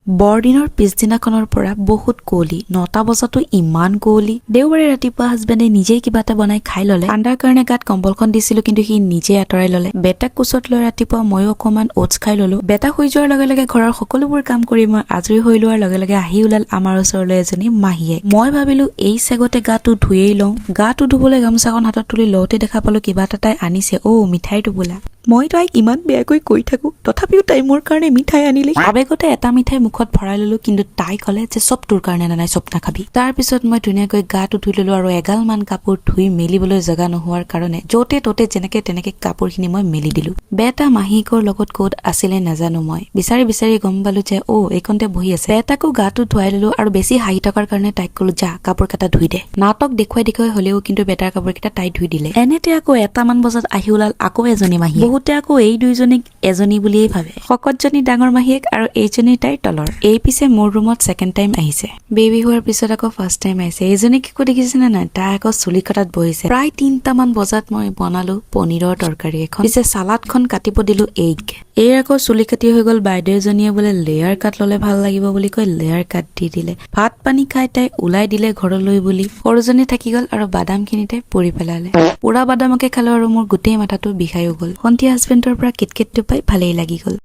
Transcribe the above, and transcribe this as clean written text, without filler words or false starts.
বৰদিনৰ পিছদিনাখনৰ পৰা বহুত কুঁৱলী। 9টা বজাতো ইমান কুঁৱলী। দেওবাৰে ৰাতিপুৱা হাজবেণ্ডে নিজেই কিবা এটা বনাই খাই ল'লে। ঠাণ্ডাৰ কাৰণে গাত কম্বলখন দিছিলো, কিন্তু সি নিজে আঁতৰাই ল'লে। বেটাক কোচত লৈ ৰাতিপুৱা ময়ো অকণমান অ'টছ খাই ল'লো। বেটা শুই যোৱাৰ লগে লগে ঘৰৰ সকলোবোৰ কাম কৰি মই আজৰি হৈ লোৱাৰ লগে লগে আহি ওলাল আমাৰ ওচৰলৈ এজনী মাহীয়েক। মই ভাবিলো, এই চেগতে গাটো ধুয়েই লওঁ। গাটো ধুবলৈ গামোচাখন হাতত তুলি লওঁতে দেখা পালো কিবা এটা তাই আনিছে। অ', মিঠাই টোপোলা। মই তাইক ইমান বেয়াকৈ কৈ থাকো, তথাপিও তাই মোৰ কাৰণে মিঠাই আনিলে। আবেগতে এটা মিঠাই মুখত ভৰাই ললো, কিন্তু তাই ক'লে যে চব তোৰ কাৰণে আনা নাই, চব নাখাবি। তাৰপিছত মই ধুনীয়াকৈ গাটো ধুই ললো আৰু এগালমান কাপোৰ ধুই মেলিবলৈ জেগা নোহোৱাৰ কাৰণে য'তে ত'তে যেনেকে তেনেকে কাপোৰখিনি মই মেলি দিলো। বেটা মাহীয়েকৰ লগত ক'ত আছিলে নাজানো। মই বিচাৰি বিচাৰি গম পালো যে অ', এইকণতে বহি আছে। বেটাকো গাটো ধুৱাই ললো আৰু বেছি হাঁহি থকাৰ কাৰণে তাইক ক'লো, যা, কাপোৰ কেইটা ধুই দে। নাটক দেখুৱাই দেখুৱাই হলেও কিন্তু বেটাৰ কাপোৰ কেইটা তাই ধুই দিলে। এনেতে আকৌ 1টামান বজাত আহি ওলাল আকৌ এজনী মাহী। বহুতে আকৌ এই দুইজনীক এজনী বুলিয়েই ভাবে। শকতজনী ডাঙৰ মাহীয়েক আৰু এইজনী তাইৰ তলৰ। এই পিছে মোৰ ৰুমত ছেকেণ্ড টাইম আহিছে। বেবী হোৱাৰ পিছত আকৌ ফাৰ্ষ্ট টাইম আহিছে। এইজনী কি দেখিছে নে নাই? তাই আকৌ চুলি কটাত বহিছে। প্ৰায় 3টামান বজাত মই বনালো পনীৰৰ তৰকাৰী এখন। পিছে চালাডখন কাটিব দিলো এইক। এইৰ আকৌ চুলি কাটি হৈ গ'ল। বাইদেউ এজনীয়ে বোলে লেয়াৰ কাট ল'লে ভাল লাগিব বুলি কৈ লেয়াৰ কাট দি দিলে। ভাত পানী খাই তাই ওলাই দিলে ঘৰলৈ বুলি। সৰুজনী থাকি গ'ল আৰু বাদামখিনি তাই পুৰি পেলালে। পোৰা বাদামকে খালো আৰু মোৰ গোটেই মাথাটো বিষায়ো গ'ল। সন্ধিয়া হাজবেণ্ডৰ পৰা কিটকেটটো পাই ভালেই লাগি গ'ল।